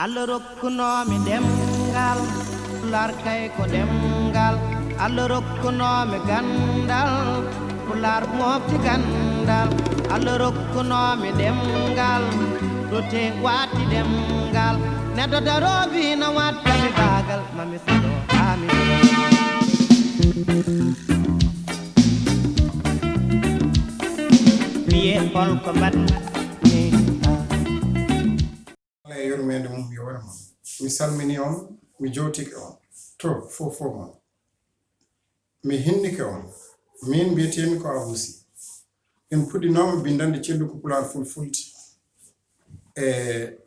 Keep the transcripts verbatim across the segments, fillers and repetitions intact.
Allah rokkunoomi ɗemngal, Pulaar kay ko ɗemngal. Allah rokkunoomi ganndal, Pulaar mofti ganndal. Allah rokkunoomi ɗemngal, ɗo tee waɗti ɗemngal. Neɗɗo daroobi na waɗtami baagal, mami salo amin. Mbiye hol ko mbaɗmi? Allah e yurmeende mum yo waɗ mon. Mi salmini on, mi jowtike on to fof fof mon. Mi hinnike on. Min mbiyeteemi ko Abusi. En puɗɗinooma binndande celluku Pulaar Fulfulde. E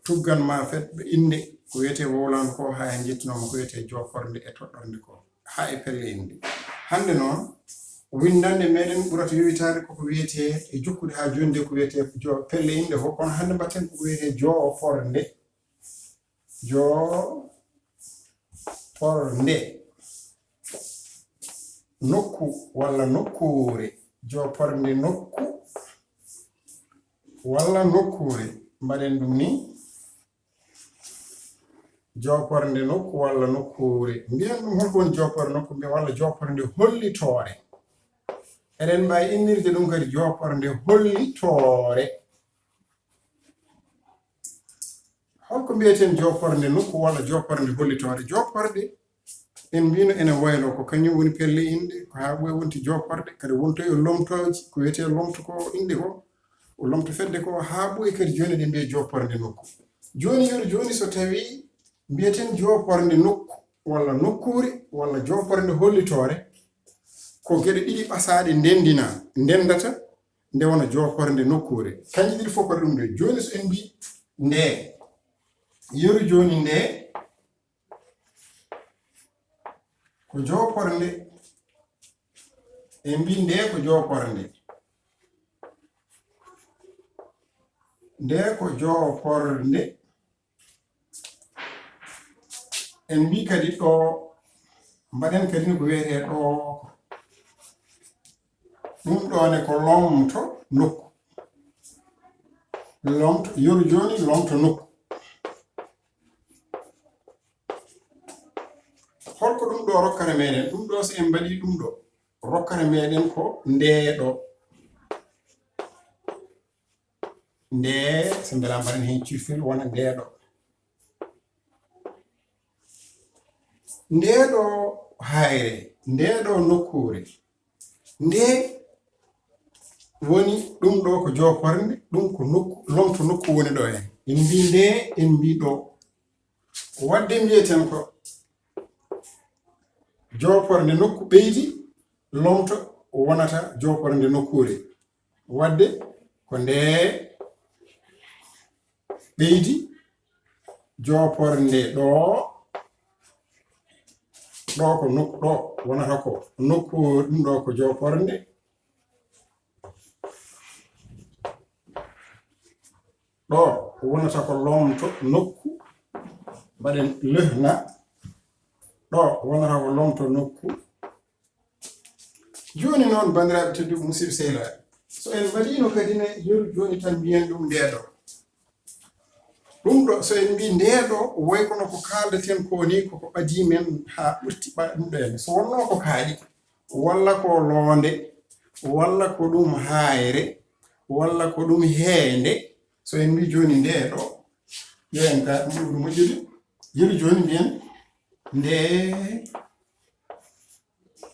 tuggan ma fedɓe innde ko wiyetee wowlaandu ko, haa en njettunooma ko wiyetee joopornde e toɗɗornde ko, haa e pelle innde. Hannde noon, winndannde meɗen ɓurata yowitaade koko wiyetee e jokkude haa jooni nde ko wiyetee jo-, pelle innde ko, kono hannde mbaɗten koko wiyetee joopornde. Joopornde nokku walla nokkuure. Joopornde nokku walla nokkuure. Mbaɗen ɗum ni. Joopornde nokku walla nokkuure. Mbiyen ɗum hol ko woni joopornde nokku, mbiyen walla joopornde hollitoore. Eɗen mbaawi innirde ɗum kadi joopornde hollitoore. Hol ko mbiyeten joopornde nokku walla joopornde hollitoore? Jooporɗe, en mbino ene waylo ko kañum woni pelle inɗe, ko haa ɓooya wonti jooporɗe, kadi wonto e lomtooji, ko wiyetee lomto ko inɗe ko, o lomto fedde ko, haa ɓooyi kadi jooni eɗen mbiya joopornde nokku. Jooni, yo jooni so tawii mbiyeten joopornde nokku walla nokkuure walla joopornde hollitoore, ko geɗe ɗiɗi ɓasaaɗe ndendina, ndendata, nde wona joopornde nokkuure. Kanji ɗiɗi fof ko ɗum ɗo. Jooni so en mbii ndee, yeru jooni ndee ko joopornde. En mbii ndee ko joopornde. Ndee ko joopornde. En mbii kadi ɗo, mbaɗen kadi no ko wiyetee ɗo. Ɗum ɗo ne ko lomto nokku. Lomto, yeru jooni lomto nokku. Holko ɗum ɗo rokkata meɗen? Ɗum ɗo so en mbaɗi ɗum ɗo, rokkata meɗen ko ndee ɗo. Ndee, so mbela mbaɗen heen cirfel wona ndee ɗo. Ndee ɗo haayre, ndee ɗo nokkuure. Ndee woni ɗum ɗo ko joopornde, ɗum ko nokku, lomto nokku woni ɗo heen. En mbii ndee, en mbii ɗo. Waɗde mbiyeten ko joopornde nokku ɓeydi, lomto wonata joopornde nokkuure. Waɗde ko ndee ɓeydi, joopornde ɗo, ɗo ko nok-, ɗo wonata ko nokku, ɗum ɗo ko joopornde. Ɗo wonata ko lomto nokku, mbaɗen lehna. Ɗo wonata ko lomto nokku. Jooni noon, banndiraaɓe tedduɓe, musidɓe sehilaaɓe, so en mbaɗiino kadi ne yeru jooni tan mbiyen ɗum ndee ɗo. Ɗum ɗo, so en mbii ndee ɗo, woy kono ko kaaldeten ko ni, koko ɓadii men haa ɓurti ɓa-, ɗum ɗo en. So wonnoo ko kaaɗi, walla ko loonde, walla ko ɗum haayre, walla ko ɗum heende, so en mbii jooni ndee ɗo, yo en ka-, ɗum ɗum moƴƴude, yeru jooni mbiyen ndee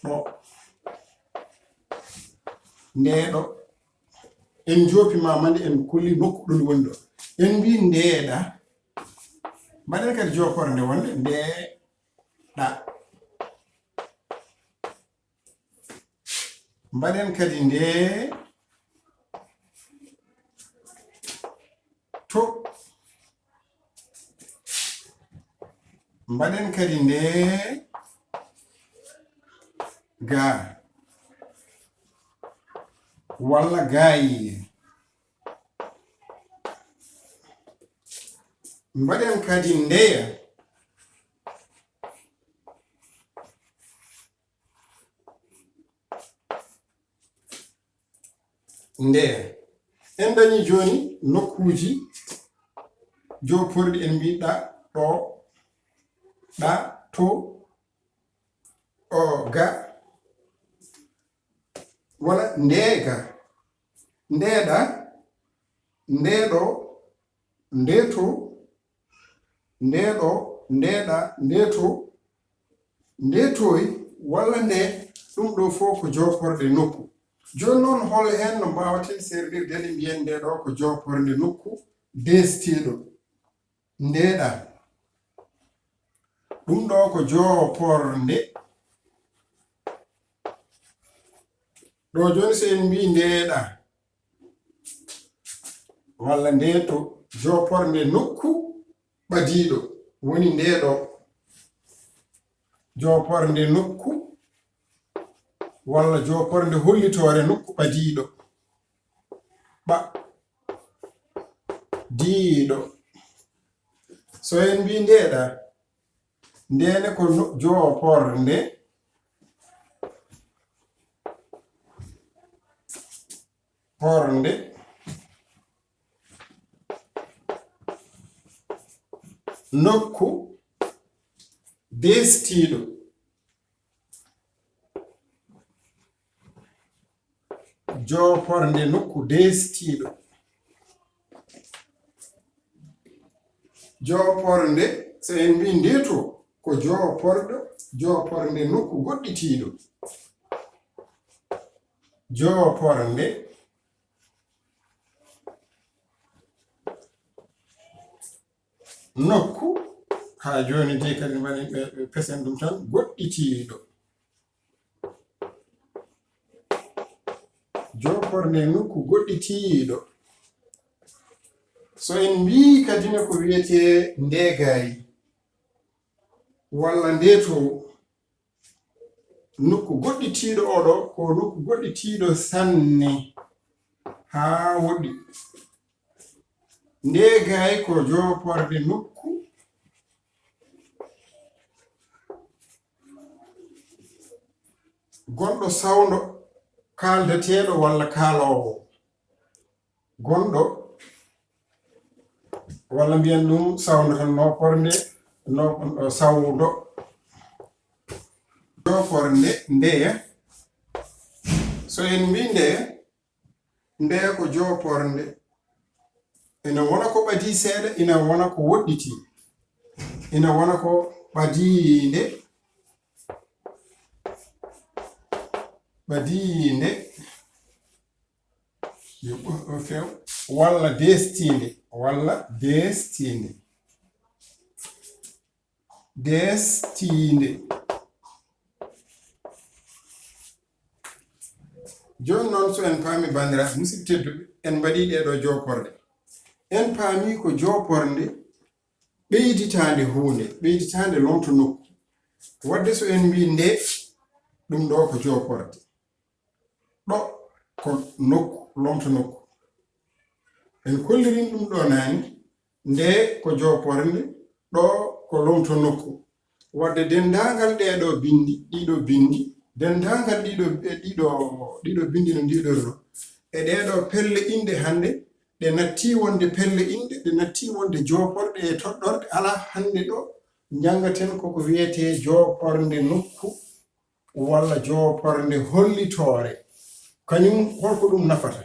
ɗo. Ndee ɗo. En njoopi ma mande, en kolli nokku ɗo ndi woni ɗo. En mbii ndee ɗa. Mbaɗen kadi joopornde wonde ndee ɗa. Mbaɗen kadi ndee to. Mbaɗen kadi ndee ga walla gaayi. Mbaɗen kadi ndeya. Ndeya. En dañi jooni nokkuuji jooporɗi, en mbii ɗa, ɗo, ɗa, to, o, ga, wala nde ga, nde ɗa, nde ɗo, nde to, nde ɗo, nde ɗa, nde to, nde toy, walla nde, ɗum ɗo fof ko jooporɗe nokku. Jooni noon, hol heen no mbaawaten seernirde nde mbiyen nde ɗo ko joopornde nokku deestiiɗo? Nde ɗa. Ɗum ɗo ko joopornde. Ɗo jooni so en mbii nde ɗa, walla nde to, joopornde nokku ɓadiiɗo woni nde ɗo. Joopornde nokku walla joopornde hollitoore nokku ɓadiiɗo. Ɓa diiɗo. So en mbii nde ɗa, ndene ko no-, joopornde, pornde, nokku deestiiɗo. Joopornde nokku deestiiɗo. Joopornde, so en mbii nde to, ko jooporɗo, joopornde nokku goɗɗitiiɗo. Joopornde nokku, haa jooni de kadi mbaɗen ɓe, ɓe pesen ɗum tan, goɗɗitiiɗo. Joopornde nokku goɗɗitiiɗo. So en mbii kadi ne ko wiyetee ndeegaay, walla nde to, nokku goɗɗitiiɗo oɗo, ko nokku goɗɗitiiɗo sanne, haa woɗɗi. Ndeegaay ko joopornde nokku gonɗo sawndo kaaldeteeɗo walla kaaloowo. Gonɗo, walla mbiyen ɗum sawndo tan, noopornde, no-, sawndo. Joopornde ndeya. So en mbii ndeya, ndeya ko joopornde. Ina wona ko ɓadii seeɗa, ina wona ko woɗɗitii. Ina wona ko ɓadiinde, ɓadiinde, yo ɓo-, few, walla deestiinde, walla deestiinde. Deestiinde. Jooni noon, so en paami, banndiraaɓe musidɓe tedduɓe, en mbaɗii ɗee ɗoo jooporɗe. En paami ko joopornde ɓeyditaande huunde, ɓeyditaande lomto nokku. Wadde so en mbii nde, ɗum ɗoo ko jooporɗe. Ɗo ko nokku, lomto nokku. En kollirin ɗum ɗo naane, nde ko joopornde, ɗo ko lomto nokku. Wadde denndaangal ɗee ɗo binndi, ɗii ɗo binndi, denndaangal ɗii ɗo, e ɗii ɗo, ɗii ɗo binndi no ndiiɗorno, e ɗee ɗo pelle inɗe hannde, ɗe nattii wonde pelle inɗe, ɗe nattii wonde jooporɗe e toɗɗorɗe, alaa hannde ɗo njanngaten koko wiyetee joopornde nokku walla joopornde hollitoore. Kañum, holko ɗum nafata?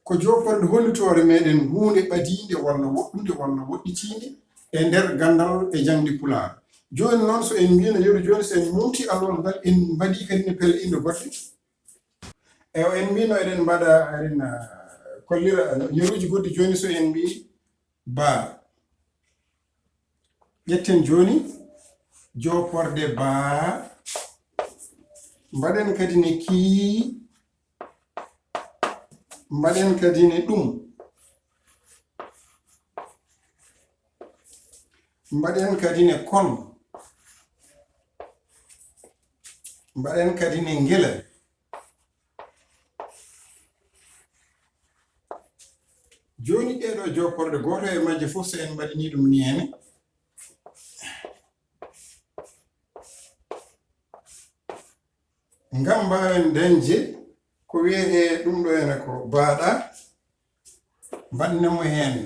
Ko joopornde hollitoore meɗen huunde ɓadiinde walla woɗɗunde walla woɗɗitiinde e nder ganndal e jaŋde Pulaar. Jooni noon, so en mbiino yeru jooni, so en mumti alwol ngal, en mbaɗi kadi ne pelle inɗe goɗɗe. Ewa, en mbiino eɗen mbaɗa, eɗen, ah, kollira yeruuji goɗɗi jooni, so en mbii baa. Ƴetten jooni jooporde baa. Mbaɗen kadi ne kii. Mbaɗen kadi ne ɗum. Mbaɗen kadi ne kon. Mbaɗen kadi ne ngila. Jooni ɗee ɗoo jooporɗe, gooto e majje fof, so en mbaɗinii ɗum ni hene, ngam mbaawen dañde ko wiyetee ɗum ɗo hene ko baaɗa, mbaɗnen mo heen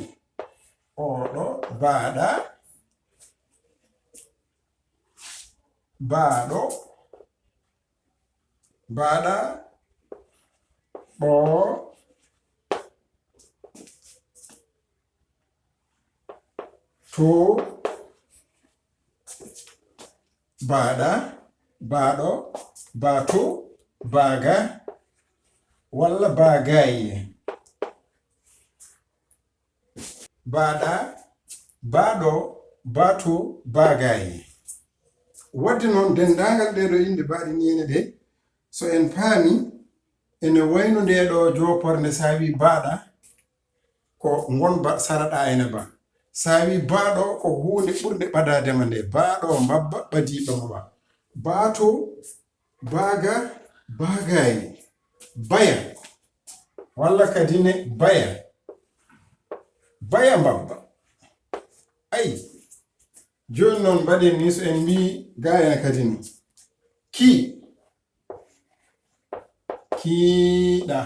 oo ɗo baaɗa, baaɗo, baaɗa, ɓo, to, baaɗa, baaɗo, baato, baaga, walla baagaye. Baaɗa, baaɗo, baato, baagaye. Wadde noon, denndaangal ɗee ɗoo innde baaɗe niyeene ɗee, so en paami, ene wayno ndee ɗoo jooporde, so a wii baaɗa, ko ngon ba saraɗa ene ba. So a wii baaɗo, ko huunde ɓurnde ɓadaade ma nde. Baaɗo mbabba, ɓadiiɗo mbaɓa. Baato, baaga, baagaye. Baya. Walla kadi ne baya. Baya mbabba. Ay. Jooni noon mbaɗen ni so en mbii gaaya kadi ni. Kii. Kiiɗa.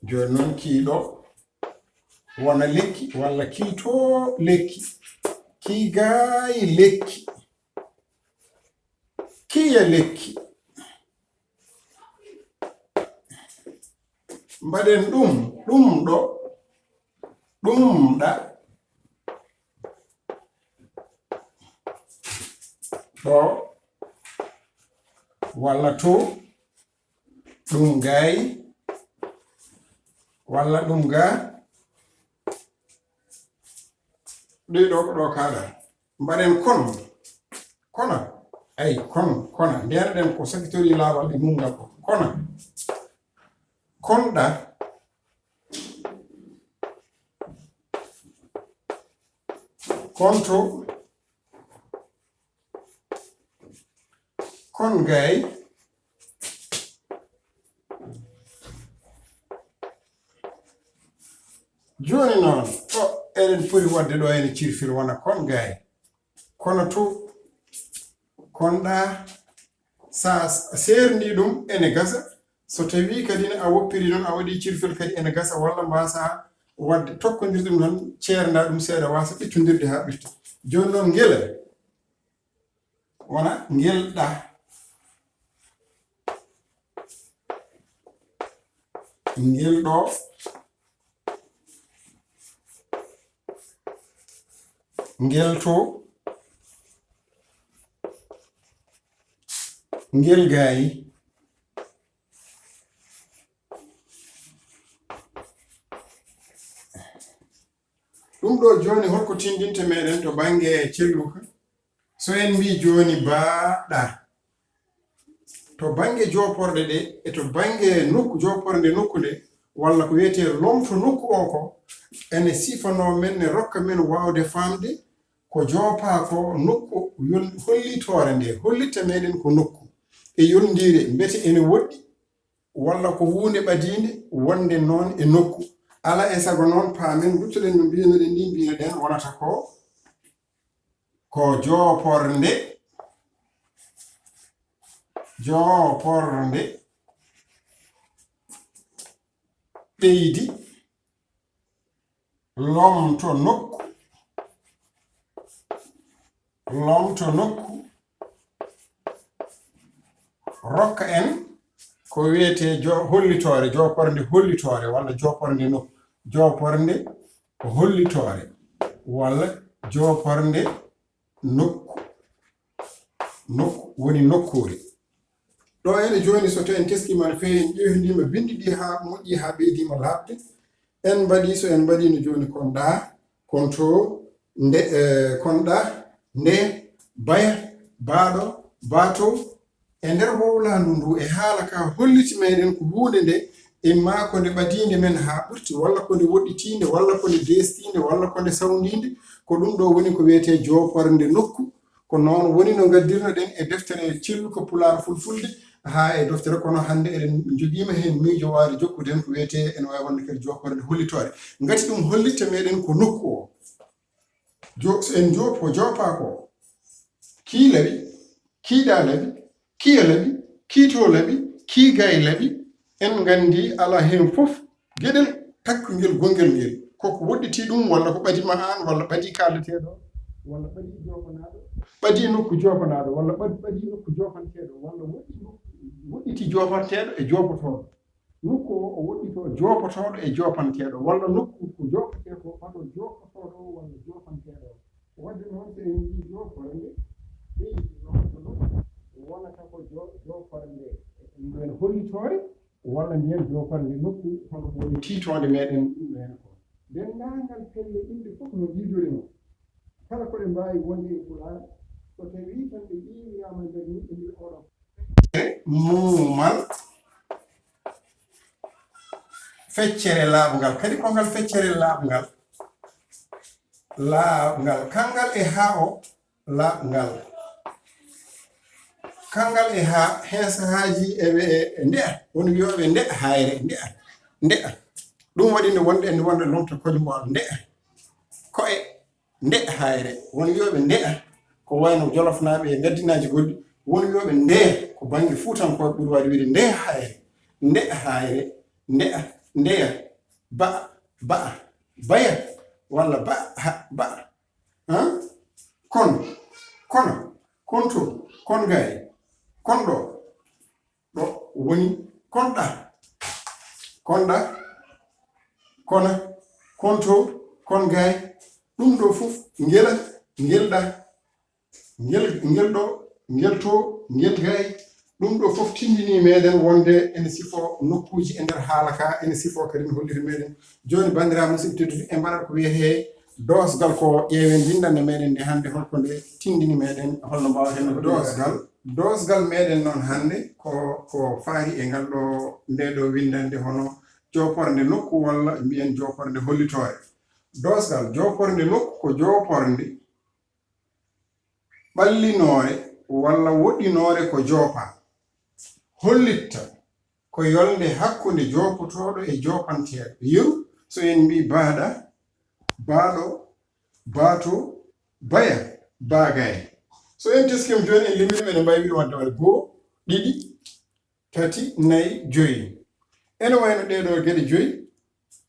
Jooni noon kiiɗo wona lekki walla kiito lekki. Kiigaayi lekki. Kiya lekki. Mbaɗen ɗum, ɗum ɗo, ɗum ɗa, ɗo, walla to, ɗum gaay, walla ɗum ga, ɗi ɗo, ɗo kaɗa. Mbaɗen kon, kona, ay, kon, kona. Ndeenaɗen ko sakitori laaɓal e mum ngal ko. Kona. Konɗa. Konto. Kon gay. Jooni noon, ɗo eɗen poti waɗde ɗo ene cirfil wona kon gay. Kono to, konɗa, sa seerndi ɗum ene gasa, so tawii kadi ne a woppiri noon, a waɗi cirfel kadi ene gasa, walla mbasa waɗde tokkondirde ɗum tan, ceernda ɗum seeɗa, wasa ɓittondirde haa ɓirta. Jooni noon ngela, wona ngelɗa. Ngel ɗo, ngel to, ngel gaayi. Ɗum ɗo jooni, holko tindinte meɗen to bannge celluka? So en mbii jooni baaɗa, to bannge jooporɗe ɗe, e to bannge nokku, joopornde nokku nde, walla ko wiyetee lomto nokku o ko, ene sifanoo men, ne rokka men waawde faamde ko joopaa ko nokku yol-, hollitoore nde, hollitta meɗen ko nokku e yolndiire, mbete ene woɗɗi, walla ko huunde ɓadiinde wonde noon e nokku. Alaa e sago noon, paamen, nguttuɗen no mbiyanoɗen ni, mbiyanoɗen wonata ko, ko joopornde, joopornde ɓeydi, lomto nokku, lomto nokku, rokka en ko wiyetee jo-, hollitoore, joopornde hollitoore, walla joopornde nokku, joopornde hollitoore, walla joopornde nokku, nokku woni nokkuure. Ɗo ene jooni, so to en teskiima no feewi, en ƴeewindiima binndi ɗi haa moƴƴi, haa ɓeydiima laaɓde, en mbaɗi, so en mbaɗiino jooni, konɗa, konto, nde, eh, konɗa, nde, baya, baaɗo, baato, e nder wowlaandu ndu, e haala ka holliti meɗen ko huunde nde, imma ko nde ɓadiinde men haa ɓurti, walla ko nde woɗɗitiinde, walla ko nde deestiinde, walla ko nde sawndiinde, ko ɗum ɗo woni ko wiyetee joopornde nokku. Ko noon woni no ngaddirnoɗen e deftere celluka Pulaar Fulfulde haa e deftere, kono hannde eɗen njogiima heen miijo waade jokkude en ko wiyetee, ene waawi wonde kadi joopornde hollitoore. Ngati ɗum hollitta meɗen ko nokku o. Jo-, so en joopo, joopaa ko, kii laɓi, kiiɗa laɓi, kiya laɓi, kiito laɓi, kiigay laɓi, en nganndi alaa heen fof geɗel takkungel gongel ngel. Koko woɗɗiti ɗum, walla ko ɓadi ma aan, walla ɓadi kaaldeteeɗo. walla ɓadii joopanaaɗo, ɓadii nokku joopanaaɗo, walla ɓad-, ɓadii nokku joopanteeɗo, walla woɗɗi nokku, woɗɗiti joopanteeɗo e joopotooɗo. Nokku o, o woɗɗitoo joopotooɗo e joopanteeɗo, walla nokku ko joopetee ko ɓadoo joopotooɗo o walla joopanteeɗo o. Waɗde noon, so en njiyii jooporde, ɓeydi noon ko nokku wonata ko jo-, jooporde, nden hollitoore, walla nden jooporde nokku, hono ko woni tiitoonde meɗen ɗum ɗo heen ko. Denndaangal pelle inɗe fof no njiidorinoo. Kala ko ɗe mbaawi wonde e Pulaar, so tawii tan ɗe ƴeewiyaama e nder yimɓe nder oɗo. Muumal, feccere laaɓngal. Kadi ko ngal feccere laaɓngal. Laaɓngal. Kanngal e haa o laaɓngal. Kanngal e haa, heen sahaaji e ɓe e nde'a. Won wiyooɓe nde'a haayre, nde'a, nde'a. Ɗum waɗi nde wonde, nde wonde lomta kojombo nde'a. Ko e nde hayre. Won wiyooɓe nde'a, ko wayno Jolofnaaɓe e ngaddinaaji goɗɗi. Won wiyooɓe ndeya, ko bannge Fuutankooɓe ɓuri waawde wiyde ndeya hayre. Nde'a hayre, nde'a, ndeya, ba'a, ba'a, baya, walla ba'a, ha, ba'a. Han? Kon, kona, konto, kon gaay, kon ɗo. Ɗo woni konɗa, konɗa, kona, konto, kon gaay. Ɗum ɗo fof ngela, ngelɗa, ngel, ngel ɗo, ngel to, ngel gaay. Ɗum ɗo fof tindini meɗen wonde ene sifo nokkuuji e nder haala ka, ene sifo kadi no holliri meɗen. Jooni, banndiraaɓe musidɓe tedduɓe, en mbaɗat ko wiyetee doosgal, ko ƴeewen winndannde meɗen nde hannde, holko nde tindini meɗen, holno mbaawaten no doosgal. Doosgal meɗen noon hannde ko, ko faari e ngal ɗo, nde ɗo winndannde hono jooporde nokku walla mbiyen jooporde hollitoore. Doosgal, jooporde nokku ko jooporde ɓallinoore walla woɗɗinoore ko joopa, hollitta ko yolnde hakkunde joopotooɗo e joopanteeɗo. Yeru, so en mbii baaɗa, baaɗo, baato, baya, baagaye. So en teskima jooni, en limini, meɗen mbaawi wiide wadde waɗa goo, ɗiɗi, tati, nayi, joyi. Ene wayno ɗee ɗoo geɗe joyi,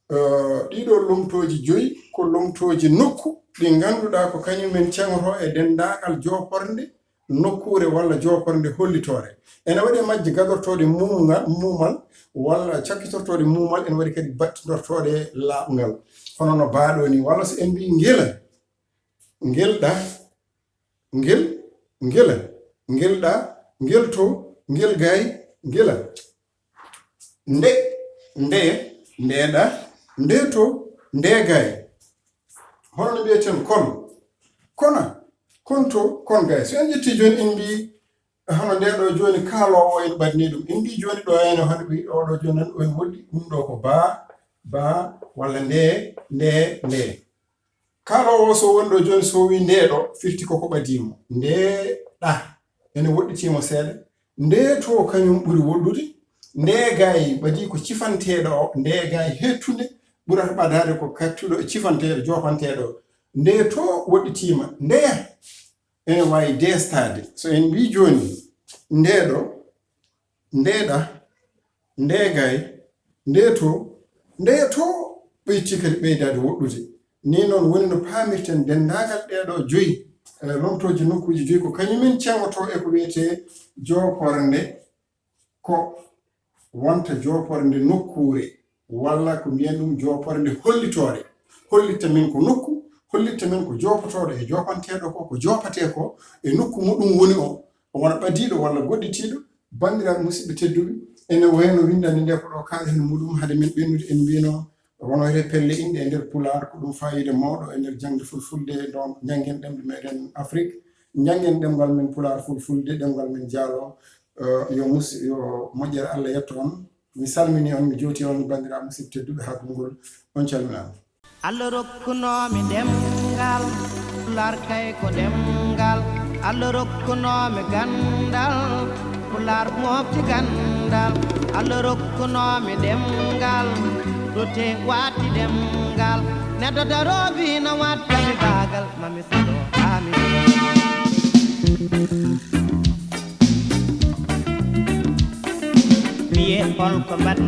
eh, ɗii ɗoo lomtooji joyi ko lomtooji nokku ɗi ngannduɗaa ko kañum en ceŋoto e denndaangal joopornde nokkuure walla joopornde hollitoore. Ene waɗi e majje gadortooɗe muumngal, muumal, walla cakkitortooɗe muumal, ene waɗi kadi battindortooɗe laaɓngal. Hono no baaɗo ni, walla so en mbii ngila, ngilɗa, ngel, ngila, ngilɗa, ngel to, ngel gaay, ngila. Nde, nde, ndeɗa, nde to, nde gaay. Hono no mbiyeten kon, kona, kon to, kon gaay. So en ƴetti jooni, en mbii, hono nde ɗo jooni, kaaloowo en ɓadni ɗum. En mbii jooni ɗo, ene hono ɓe oɗo jooni nan, o en woɗɗi, ɗum ɗo ko baa, baa, walla nde, nde, nde. Kaaloowo so woni ɗo jooni, so wii nde ɗo, firti koko ɓadii mo. Nde ɗa, ene woɗɗitii mo seeɗa. Nde to kañum ɓuri woɗɗude. Nde gaay ɓadii ko cifanteeɗo o. Nde gaay hettunde ɓurata ɓadaade ko kattuɗo e cifanteeɗo, joopanteeɗo o. Nde to woɗɗitiima. Ndeya ene waawi deestaade. So en mbii jooni nde ɗo, ndeɗa, ndegay, ndeto, ndeto, ɓeyti kadi ɓeydaade woɗɗude. Ni noon woni no paamirten denndaangal ɗeeɗo joyi, eh, lomtooji nokkuuji joyi ko kañumen ceŋoto e ko wiyetee joopornde, ko wonta joopornde nokkuure, walla ko mbiyen ɗum joopornde hollitoore. Hollitta men ko nokku, hollitta men ko joopotooɗo e joopanteeɗo ko, ko joopatee ko, e nokku mo ɗum woni o, o wona ɓadiiɗo walla goɗɗitiiɗo. Banndiraaɓe musidɓe tedduɓe, ene wayno winndannde nde ko ɗo kaaɗen muɗum. Hade men ɓennude, en mbino wonore pelle inɗe e nder Pulaar, ko ɗum faayiida mawɗo e nder jaŋde fulfulde. Donc, njanngen ɗemɗe meɗen Afrik, njanngen ɗemngal men Pulaar, fulfulde, ɗemngal men jaalo. Eh, yo mus-, yo moƴƴere Allah yetto on. Mi salmini on, mi jooti on, banndiraaɓe musidɓe tedduɓe, haa konngol, on calminaama. Allah rokkunoomi ɗemngal, Pulaar kay ko ɗemngal. Allah rokkunoomi ganndal, Pulaar mofti ganndal. Allah rokkunoomi ɗemngal, ɗote waɗti ɗemngal. Neɗɗo daroowi no waɗtami baagal, mami saɗo amin. Mbiye hol ko mbaɗ